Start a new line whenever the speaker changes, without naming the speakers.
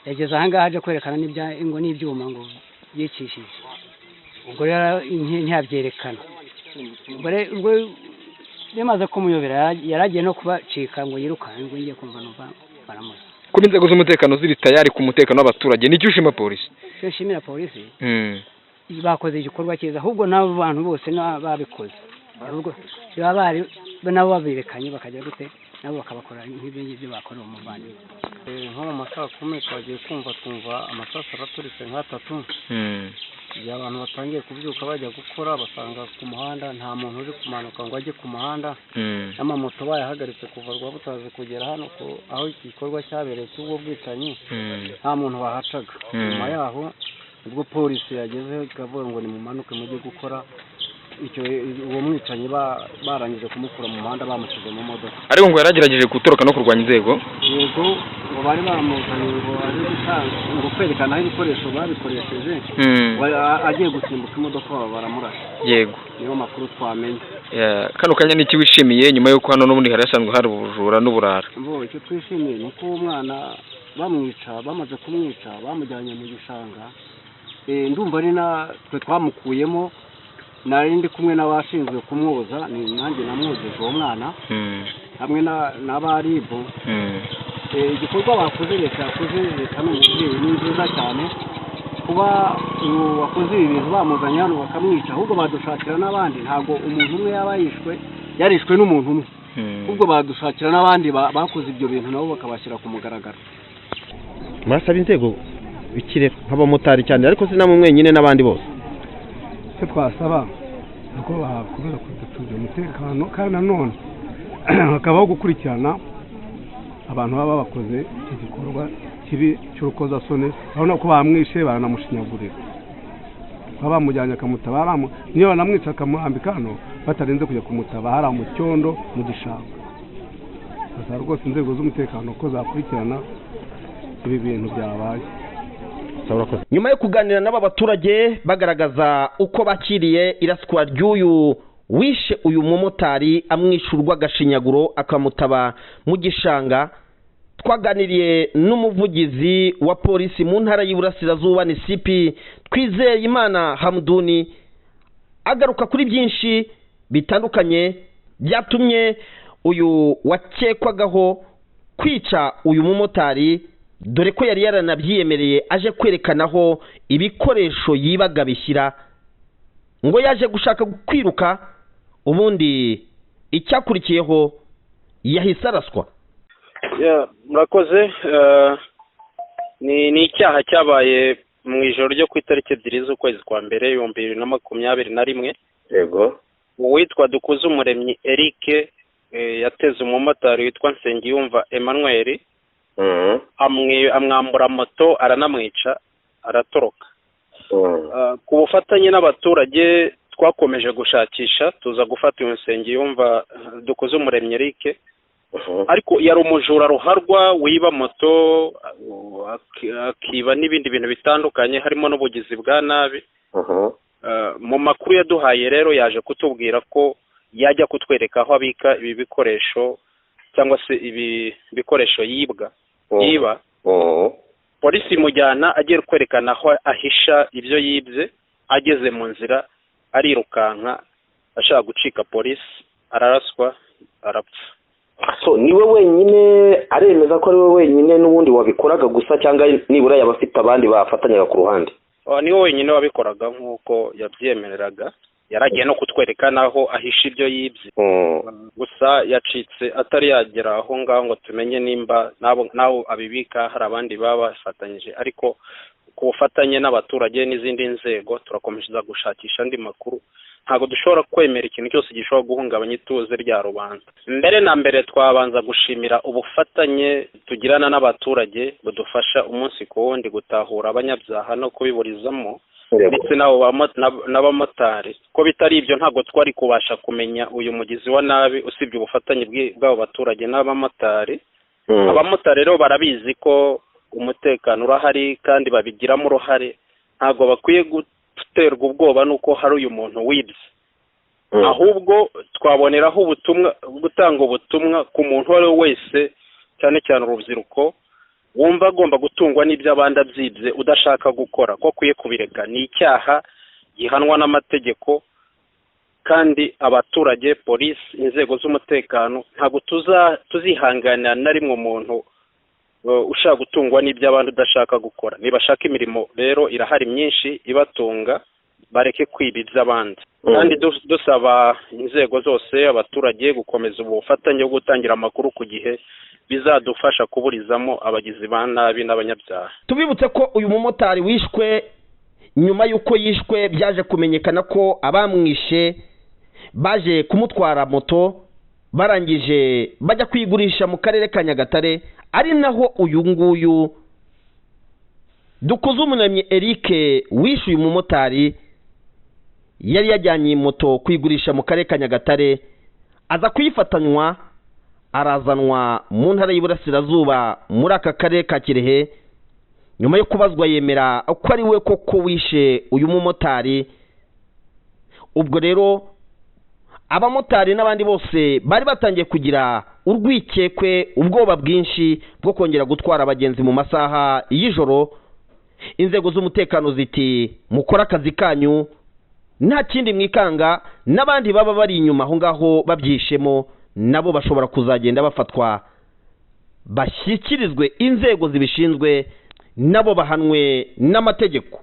Yageze ahangaha aje kwerekana ngo n'ibyuma ngo yicishije, ubwo rero ntiyabyerekana. Ubwo bimaze kumuyobera yaragiye no kubacika ngo yirukanke, ngo ngiye kumva numva baramuzi.
Kuri inzego z'umutekano ziri tayari ku mutekano w'abaturage, nicyo ushima polisi?
Icyo nshimira polisi, bakoze igikorwa cyiza. Ahubwo n'abo bantu bose babikoze, ahubwo baba bari nabo babirekanye bakajya gute, nabo bakabakora nk'ibyo ngibyo bakorewe umuvandimwe.
Nko mu masaha 10 twagiye kumva twumva amasasu araturitse nk'atatu. Igihe abantu batangiye kubyuka bajya gukora, basanga ku muhanda nta muntu uri kumanuka ngo ajye ku muhanda, n'amamoto bayahagaritse kuva Rwabutazi kugera hano aho igikorwa cyabereye cy'ubwo bwicanyi, nta muntu wahacaga. Nyuma yaho ubwo polisi yagezeho ikavuga ngo nimumanuke mujye gukora icyo, uwo mwicanyi barangije kumukura mu muhanda, bamushyize mu modoka.
Ariko ngo yaragerageje gutoroka no kurwanya inzego.
Yego, ngo bari bamuzanye ngo aje gutanga, ngo kwerekana aho ibikoresho babikoresheje, agiye gusimbuka imodoka baba baramurashe. Niyo makuru twamenye.
Kano kanya niki wishimiye nyuma y'uko hano n'ubundi hari hasanzwe hari ubujura n'uburara?
Bo icyo twishimiye ni uko uwo mwana bamwica, bamaze kumwica bamujyanye mu gishanga. Ndumva ari na twe twamukuyemo, nari ndi kumwe n'abashinzwe kumwoza, ni nanjye namwogeje uwo mwana hamwe n'aba RIB. Igikorwa bakoze, leta yakoze, leta ni umubyeyi, ni nziza cyane kuba uyu wakoze ibi bintu bamuzanye hano bakamwica. Ahubwo badushakira n'abandi, ntabwo umuntu umwe yaba yishwe, yarishwe n'umuntu umwe, ahubwo badushakira n'abandi bakoze ibyo bintu nabo bakabashyira ku mugaragaro.
Murasaba inzego iki rero nk'abamotari cyane, ariko si namwe mwenyine, n'abandi bose?
Icyo twasaba ni uko bakomeza kuducungira umutekano, kandi nanone hakabaho gukurikirana abantu baba bakoze iki gikorwa kibi cy'urukozasoni. Urabona ko bamwishe baranamushinyagurira, baba bamujyanye akamutaba, niyo banamwica akamurambika hano batarinze kujya kumutaba hariya mu cyondo mu gishanga. Basaba rwose inzego z'umutekano ko zakurikirana ibi bintu byabaye.
Nyuma yo kuganira n'aba baturage bagaragaza uko bakiriye iraswa ry'uyu wishe uyu mumotari, amwishe urw'agashinyaguro akamutaba mu gishanga, twaganiriye n'umuvugizi wa polisi mu ntara y'Iburasirazuba, ni CP Twizeyimana Hamduni, agaruka kuri byinshi bitandukanye byatumye uyu wakekwagaho kwica uyu mumotari, dore ko yari yaranabyiyemereye aje kwerekana aho ibikoresho yibaga bishyira, ngo yaje gushaka kwiruka, ubundi icyakurikiyeho yahise araswa.
Murakoze. Ni icyaha cyabaye mu ijoro ryo ku itariki 2 z'ukwezi kwa mbere 2021. Uwitwa Dukuzumuremyi Eric yateze umumotari witwa Nsengiyumva Emmanuel, amwambura moto, aranamwica, aratoroka. Ku bufatanye n'abaturage twakomeje gushakisha, tuza gufata uyu Nsengiyumva Dukuzumuremyi Eric, ariko yari umujura ruharwa wiba moto, akiba n'ibindi bintu bitandukanye harimo n'ubugizi bwa nabi. Mu makuru yaduhaye rero yaje kutubwira ko yajya kutwereka aho abika ibi bikoresho cyangwa se ibi bikoresho yibwa yiba. Polisi imujyana agiye kwerekana aho ahisha ibyo yibye, ageze mu nzira arirukanka ashaka gucika polisi, araraswa arapfa.
So niwe wenyine, aremeza ko ari we wenyine n'ubundi wabikoraga gusa, cyangwa nibura yaba afite abandi bafatanyaga ku ruhande?
Niwe wenyine wabikoraga nk'uko yabyemereraga, yaragiye no kutwereka n'aho ahisha ibyo yibye, gusa yacitse atari yagera aho ngaho ngo tumenye nimba n'abo abibika hari abandi baba bafatanyije. Ariko ku bufatanye n'abaturage n'izindi nzego turakomeza gushakisha andi makuru. Ntabwo dushobora kwemera ikintu cyose gishobora guhungabanya ituze rya rubanda. Mbere na mbere twabanza gushimira ubufatanye tugirana n'abaturage budufasha umunsi ku wundi gutahura abanyabyaha no kubiburizamo, ndetse n'abamotari. Ko bitari ibyo ntabwo twari kubasha kumenya uyu mugizi wa nabi usibye ubufatanye bw'abo baturage n'abamotari. Abamotari rero barabizi ko umutekano urahari kandi babigiramo uruhare, ntabwo bakwiye guterwa ubwoba nuko hari uyu muntu wibye. Ahubwo twaboneraho ubutumwa, gutanga ubutumwa ku muntu uwo ari we wese, cyane cyane urubyiruko Wumva agomba gutungwa n'iby'abandi abyibye, udashaka gukora, ko akwiye kubireka. Ni icyaha gihanwa n'amategeko, kandi abaturage, polisi, inzego z'umutekano, ntabwo tuzihanganira na rimwe umuntu ushaka gutungwa n'iby'abandi udashaka gukora. Nibashaka imirimo rero irahari myinshi ibatunga, bareke kwiba iby'abandi. Kandi dusaba inzego zose, abaturage gukomeza ubufatanye bwo gutangira amakuru ku gihe, bizadufasha kuburizamo abagizi ba nabi n'abanyabyaha.
Tubibutse ko uyu mumotari wishwe, nyuma y'uko yishwe byaje kumenyekana ko abamwishe baje kumutwara moto, barangije bajya kuyigurisha mu karere ka Nyagatare, ari naho uyu nguyu Dukuzumuremyi Eric wishe uyu mumotari yari yajyanye moto kuyigurisha mu karere ka Nyagatare, aza kuyifatanywa arazanwa mu ntara y'Iburasirazuba muri aka karere ka Kirehe. Nyuma yo kubazwa yemera ko ari we koko wishe uyu mumotari. Ubwo rero abamotari n'abandi bose bari batangiye kugira urwikekwe, ubwoba bwinshi bwo kongera gutwara abagenzi mu masaha y'ijoro. Inzego z'umutekano ziti mukore akazi kanyu nta kindi mwikanga, n'abandi baba bari inyuma aho ngaho babyishemo nabo bashobora kuzagenda bafatwa bashyikirizwe inzego zibishinzwe, nabo bahanwe n'amategeko.